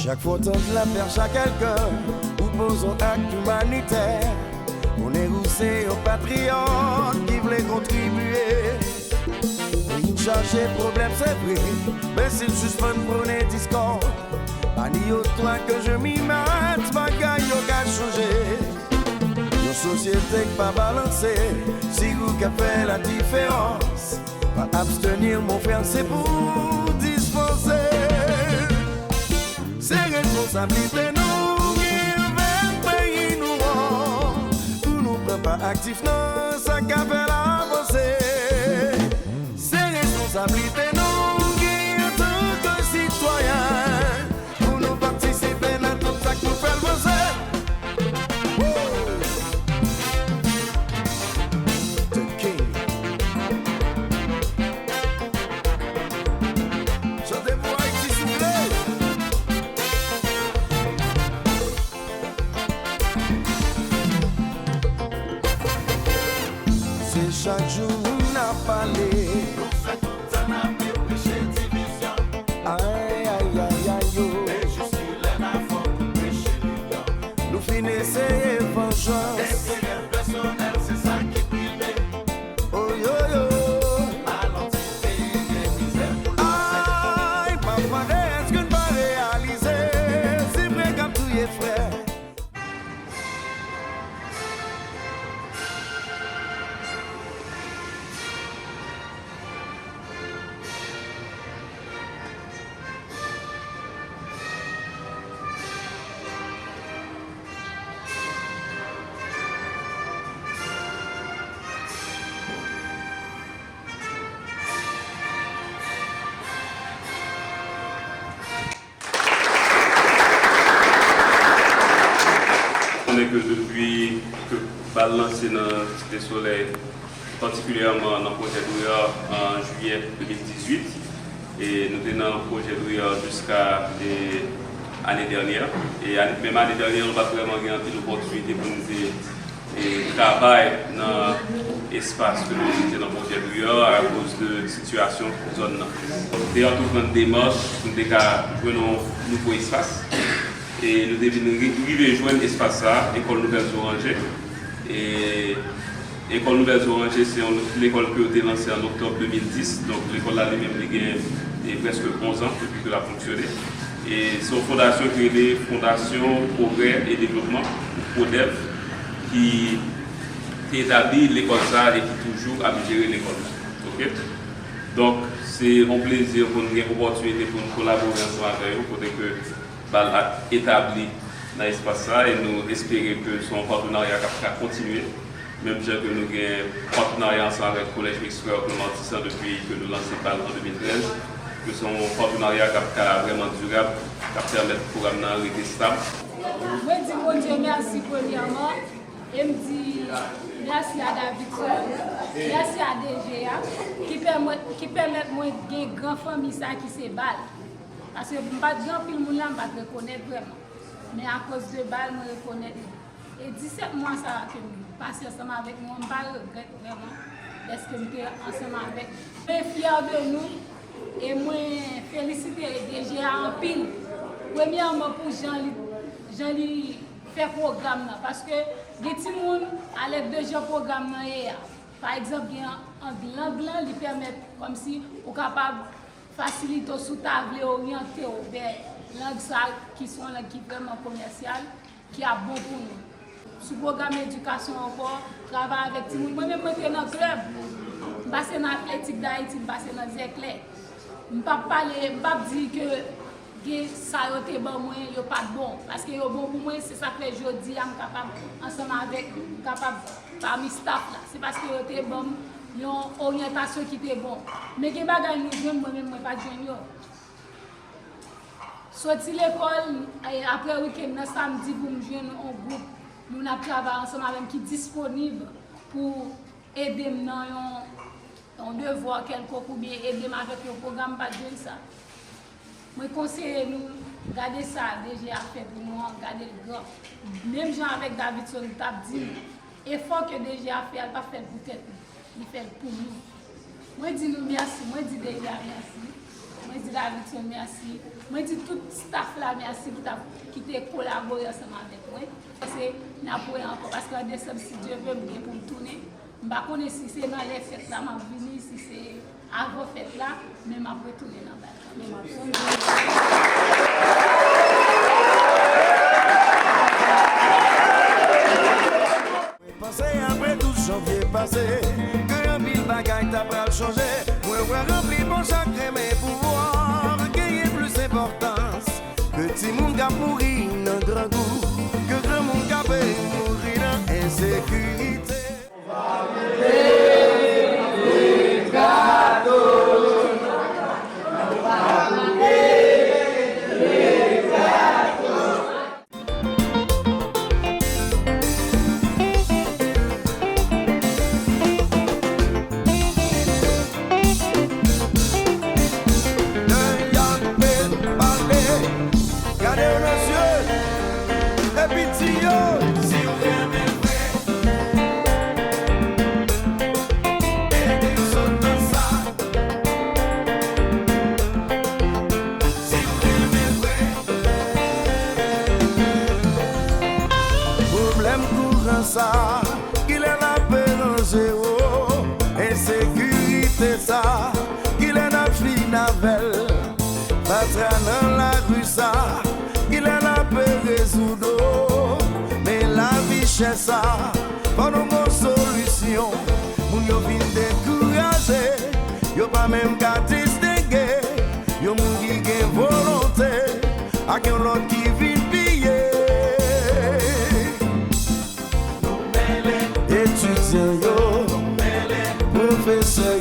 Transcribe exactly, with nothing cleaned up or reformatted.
Chak fwa w tande lapè a chak kèlkan, ou poze yon ak imanitè. Konnen ou se yon patriyòt ki vle kontribye. Moun chache pwoblèm, se vre, men si l sispann pwone diskòd, pa ni yo twa ke je m'y mèt, bagay yo ka chanje. Yon sosyete k pa balanse, si ou ka fè la diferans, pa abstenir, mon frè, se pou dispanse. Se responsablite nou gen avèk peyi nou an, pou nou pran pa aktif nan sa k ka fè l avanse. Se responsablite nou gen antanke sitwayen, pou nou patisipe nan tout sa k pou fè l vanse. Woo! The King. Chante pou Ayiti, souple. Se chak jou n ap pale. Nou fè tout sa n ap preche divizyon. Ay, ay, ay, ay, yo. Men jiskilè n a fò pou preche linyon? Nou fin eseye vanjans. Enterè pèsonèl, se sa ki prime. Oh, yo, yo. Alon ti peyi gen mizè pou l pase. Ay, papa, èske n pa reyalize? Se frè k ap touye frè. Konnen ke depi ke bal lanse nan Site Solèy, patikilyèman nan pwojè Drouillard an jiyè de mil dizuit, e nou te nan pwojè Drouillard jiska, e, ane dènyè. E ane, menm ane dènyè, nou pa t vrèman gen anpil opòtinite pou nou te e travay nan espas ke nou te nan pwojè Drouillard akoz de sitiyasyon zòn nan. Donk, te antreprann demach pou n te ka jwenn yon nouvo espas. E nou te vin ri-, rive jwenn espas sa a, Lekòl Nouvèl Zoranje. E Lekòl Nouvèl Zoranje, se yon lekòl ke yo te lanse an oktòb de mil dis. Donk, lekòl la li menm, li gen, e, prèske onz an depi ke l ap fonksyone. E se yon fondasyon ki rele Fondasyon Pwogrè e Devlopman, ou pwodèv, ki te etabli lekòl sa a e ki toujou ap jere lekòl la. Oke? Donk, se yon plezi pou n gen opòtinite pou n kolabore ansanm avè yo, kote ke bal ap etabli nan espas sa a, e nou espere ke se yon patenarya k ap ka kontinye, menm jan ke nou gen patenarya ansanm avèk Collège Mixte Frères Clémentissant depi ke nou lanse bal an de mil trèz, ke se yon patenarya k ap ka vrèman dirab, k ap pèmèt pwogram nan rete stab. Mwen di Bondye mèsi premyèman, e m di mèsi a Davidson, mèsi a D G a, ki pèmèt, ki pèmèt mwen gen gran fanmi sa ki se bal. Paske m pa t gen anpil moun la, m pa t rekonèt vrèman. Men akoz de bal, mwen rekonèt li. E disèt mwa sa a ke m pase ansanm avèk nou an, m pa regrèt vrèman dèske m te ansanm avèk nou. Mwen fyè de nou e mwen felisite D G a anpil. Premyèman pou jan li, jan li fè pwogram nan, paske gen timoun, alèd de jan pwogram nan ye a, pa egzanp, gen an, an lang lan, li pèmèt kòmsi ou kapab fasilite w si w ta vle oryante w vè lang sa a, ki se yon lang ki vrèman komèsyal, ki ap bon pou nou. Sou pwogram edikasyon ankò, travay avèk timoun. Mwen menm, mwen te nan klèb. M pase nan Atletik Dayiti, m pase nan Zèklè. M p ap pale, m p ap di ke gen sa yo te ban mwen, yo pa t bon. Paske yo bon pou mwen, se sa k fè jodi a m kapab ansanm avèk, m kapab pami staff la. Se paske yo te ban m yon oryantasyon ki te bon. Men gen bagay nou jwenn, mwen menm, mwen pa t jwenn yo. Soti lekòl, e, apre wikenn nan, samdi, pou m jwenn yon gwoup moun ap travay ansanm avè m ki disponib pou ede m nan yon, yon devwa kèlkonk oubyen ede m avèk yon pwogram, m pa t jwenn sa. Mwen konseye nou, gade sa D G a fè pou nou an, gade l gran. Menm jan avèk Davidson t ap di nou, efò ke D G a fè a, l pa fè l pou tèt li, li fè l pou nou. Mwen di nou mèsi, mwen di D G a mèsi. Mwen di Davidson mèsi. Mwen di tout staff la mèsi ki t ap, ki te kolabore ansanm avèk mwen. Paske n ap wè ankò. Paske an desanm, si Dye vle, m gen pou m tounen. M pa konnen si se nan lè fèt la m ap vini, si se avan fèt la, men m ap retounen nan bal la. Men m ap tounen. Panse apre douz janvye pase, gen anpil bagay ta pral chanje. Mwen wè ranpli bon chak renmen pouvwa genyen plis enpòtans ke timoun k ap mouri nan grangou, ke granmoun k ap mouri nan ensekirite. Lè y ap pale, gade yo nan zye, epi di yo, si w renmen vre, ede sot nan sa. Si w renmen vre. Pwoblèm kouran sa, kilè n ap ranje w? Ensekirite sa, kilè n ap fin avè l? Fatra nan lari sa, kilè n ap rezoud w? Men lavi chè sa, fò nou gon solisyon. Moun yo vin dekouraje, yo pa menm ka distenge yon moun ki gen volonte ak yon lòt ki vin piye. Etidyan yo, pwofesè